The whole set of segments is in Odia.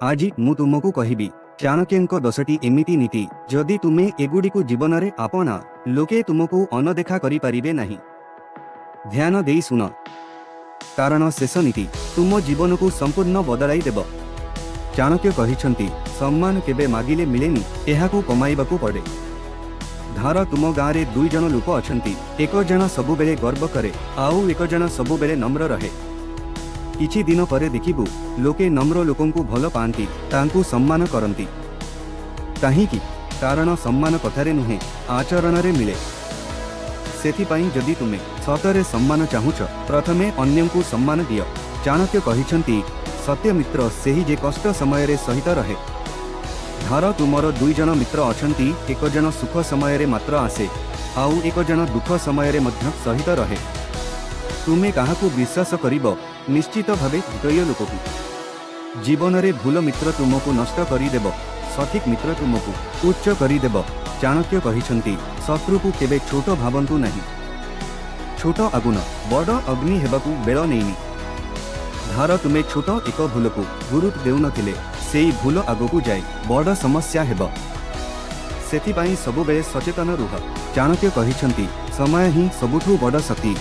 ଆଜି ମୁଁ ତୁମକୁ କହିବି ଚାଣକ୍ୟଙ୍କ 10ଟି ଏମିତି ନୀତି, ଯଦି ତୁମେ ଏଗୁଡ଼ିକୁ ଜୀବନରେ ଆପଣାଅ, ଲୋକେ ତୁମକୁ ଅନଦେଖା କରିପାରିବେ ନାହିଁ। ଧ୍ୟାନ ଦେଇ ଶୁଣ, କାରଣ ଶେଷ ନୀତି ତୁମ ଜୀବନକୁ ସମ୍ପୂର୍ଣ୍ଣ ବଦଳାଇ ଦେବ। ଚାଣକ୍ୟ କହିଛନ୍ତି, ସମ୍ମାନ କେବେ ମାଗିଲେ ମିଳେନି, ଏହାକୁ କମାଇବାକୁ ପଡ଼େ। ଧର ତୁମ ଗାଁରେ ଦୁଇ ଜଣ ଲୋକ ଅଛନ୍ତି। ଏକ ଜଣ ସବୁବେଳେ ଗର୍ବ କରେ, ଆଉ ଏକ ଜଣ ସବୁବେଳେ ନମ୍ର ରହେ। କିଛି ଦିନ ପରେ ଦେଖିବୁ, ଲୋକେ ନମ୍ର ଲୋକଙ୍କୁ ଭଲ ପାଆନ୍ତି, ତାଙ୍କୁ ସମ୍ମାନ କରନ୍ତି। କାହିଁକି? କାରଣ ସମ୍ମାନ କଥାରେ ନୁହେଁ, ଆଚରଣରେ ମିଳେ। ସେଥିପାଇଁ ଯଦି ତୁମେ ସତରେ ସମ୍ମାନ ଚାହୁଁଛ, ପ୍ରଥମେ ଅନ୍ୟଙ୍କୁ ସମ୍ମାନ ଦିଅ। ଚାଣକ୍ୟ କହିଛନ୍ତି, ସତ୍ୟ ମିତ୍ର ସେହି ଯେ କଷ୍ଟ ସମୟରେ ସହିତ ରହେ। ଧର ତୁମର ଦୁଇ ଜଣ ମିତ୍ର ଅଛନ୍ତି। ଏକ ଜଣ ସୁଖ ସମୟରେ ମାତ୍ର ଆସେ, ଆଉ ଏକ ଜଣ ଦୁଃଖ ସମୟରେ ମଧ୍ୟ ସହିତ ରହେ। ତୁମେ କାହାକୁ ବିଶ୍ୱାସ କରିବ? ନିଶ୍ଚିତ ଭାବେ ଦ୍ୱିତୀୟ ଲୋକକୁ। ଜୀବନରେ ଭୁଲ ମିତ୍ର ତୁମକୁ ନଷ୍ଟ କରିଦେବ, ସଠିକ ମିତ୍ର ତୁମକୁ ଉଚ୍ଚ କରିଦେବ। ଚାଣକ୍ୟ କହିଛନ୍ତି, ଶତ୍ରୁକୁ କେବେ ଛୋଟ ଭାବନ୍ତୁ ନାହିଁ। ଛୋଟ ଆଗୁନ ବଡ଼ ଅଗ୍ନି ହେବାକୁ ବେଳ ନେଇନି। ଧର ତୁମେ ଛୋଟ ଏକ ଭୁଲକୁ ଗୁରୁତ୍ୱ ଦେଉନଥିଲେ, ସେଇ ଭୁଲ ଆଗକୁ ଯାଇ ବଡ଼ ସମସ୍ୟା ହେବ। ସେଥିପାଇଁ ସବୁବେଳେ ସଚେତନ ରୁହ। ଚାଣକ୍ୟ କହିଛନ୍ତି, ସମୟ ହିଁ ସବୁଠୁ ବଡ଼ ଶକ୍ତି।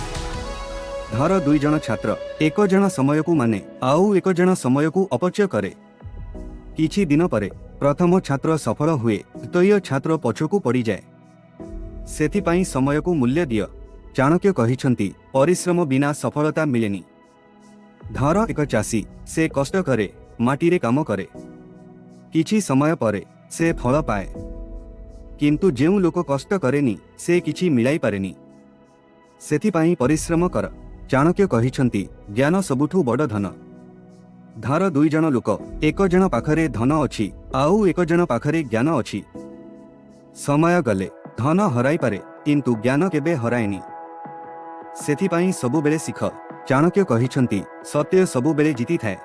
ଧର ଦୁଇ ଜଣ ଛାତ୍ର। ଏକ ଜଣ ସମୟକୁ ମାନେ, ଆଉ ଏକ ଜଣ ସମୟକୁ ଅପଚୟ କରେ। କିଛି ଦିନ ପରେ ପ୍ରଥମ ଛାତ୍ର ସଫଳ ହୁଏ, ଦ୍ୱିତୀୟ ଛାତ୍ର ପଛକୁ ପଡ଼ିଯାଏ। ସେଥିପାଇଁ ସମୟକୁ ମୂଲ୍ୟ ଦିଅ। ଚାଣକ୍ୟ କହିଛନ୍ତି, ପରିଶ୍ରମ ବିନା ସଫଳତା ମିଳେନି। ଧର ଏକ ଚାଷୀ। ସେ କଷ୍ଟ କରେ, ମାଟିରେ କାମ କରେ। କିଛି ସମୟ ପରେ ସେ ଫଳ ପାଏ। କିନ୍ତୁ ଯେଉଁ ଲୋକ କଷ୍ଟ କରେନି, ସେ କିଛି ମିଳାଇ ପାରେନି। ସେଥିପାଇଁ ପରିଶ୍ରମ କର। ଚାଣକ୍ୟ କହିଛନ୍ତି, ଜ୍ଞାନ ସବୁଠୁ ବଡ଼ ଧନ। ଧର ଦୁଇ ଜଣ ଲୋକ। ଏକ ଜଣ ପାଖରେ ଧନ ଅଛି, ଆଉ ଏକ ଜଣ ପାଖରେ ଜ୍ଞାନ ଅଛି। ସମୟ ଗଲେ ଧନ ହରାଇପାରେ, କିନ୍ତୁ ଜ୍ଞାନ କେବେ ହରାଏନି। ସେଥିପାଇଁ ସବୁବେଳେ ଶିଖ। ଚାଣକ୍ୟ କହିଛନ୍ତି, ସତ୍ୟ ସବୁବେଳେ ଜିତିଥାଏ।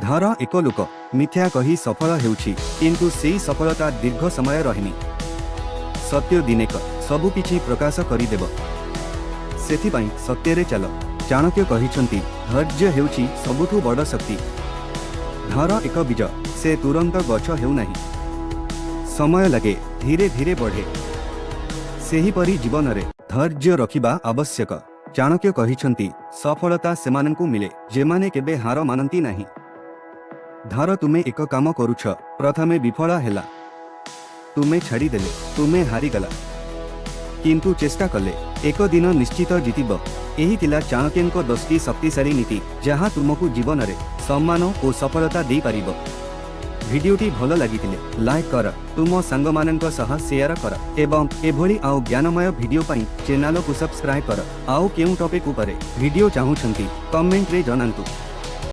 ଧର ଏକ ଲୋକ ମିଥ୍ୟା କହି ସଫଳ ହେଉଛି, କିନ୍ତୁ ସେଇ ସଫଳତା ଦୀର୍ଘ ସମୟ ରହେନି। ସତ୍ୟ ଦିନେକ ସବୁକିଛି ପ୍ରକାଶ କରିଦେବ। ସେଥିପାଇଁ ସତ୍ୟରେ ଚାଲ। ଚାଣକ୍ୟ କହିଛନ୍ତି, ଧୈର୍ଯ୍ୟ ହେଉଛି ସବୁଠୁ ବଡ଼ ଶକ୍ତି। ଧର ଏକ ବୀଜ। ସେ ତୁରନ୍ତ ଗଛ ହେଉନାହିଁ। ସମୟ ଲାଗେ, ଧୀରେ ଧୀରେ ବଢ଼େ। ସେହିପରି ଜୀବନରେ ଧୈର୍ଯ୍ୟ ରଖିବା ଆବଶ୍ୟକ। ଚାଣକ୍ୟ କହିଛନ୍ତି, ସଫଳତା ସେମାନଙ୍କୁ ମିଳେ ଯେମାନେ କେବେ ହାର ମାନନ୍ତି ନାହିଁ। ଧର ତୁମେ ଏକ କାମ କରୁଛ। ପ୍ରଥମେ ବିଫଳ ହେଲା, ତୁମେ ଛାଡ଼ିଦେଲେ, ତୁମେ ହାରିଗଲା। କିନ୍ତୁ ଚେଷ୍ଟା କଲେ ଏକ ଦିନ ନିଶ୍ଚିତ ଜିତିବ। ଏହି ଥିଲା ଚାଣକ୍ୟଙ୍କ 10ଟି ଶକ୍ତିଶାଳୀ ନୀତି, ଯାହା ତୁମକୁ ଜୀବନରେ ସମ୍ମାନ ଓ ସଫଳତା ଦେଇପାରିବ। ଭିଡିଓଟି ଭଲ ଲାଗିଥିଲେ ଲାଇକ୍ କର, ତୁମ ସାଙ୍ଗମାନଙ୍କ ସହ ସେୟାର କର ଏବଂ ଏଭଳି ଆଉ ଜ୍ଞାନମୟ ଭିଡିଓ ପାଇଁ ଚ୍ୟାନେଲକୁ ସବସ୍କ୍ରାଇବ୍ କର। ଆଉ କେଉଁ ଟପିକ୍ ଉପରେ ଭିଡିଓ ଚାହୁଁଛନ୍ତି, କମେଣ୍ଟରେ ଜଣାନ୍ତୁ।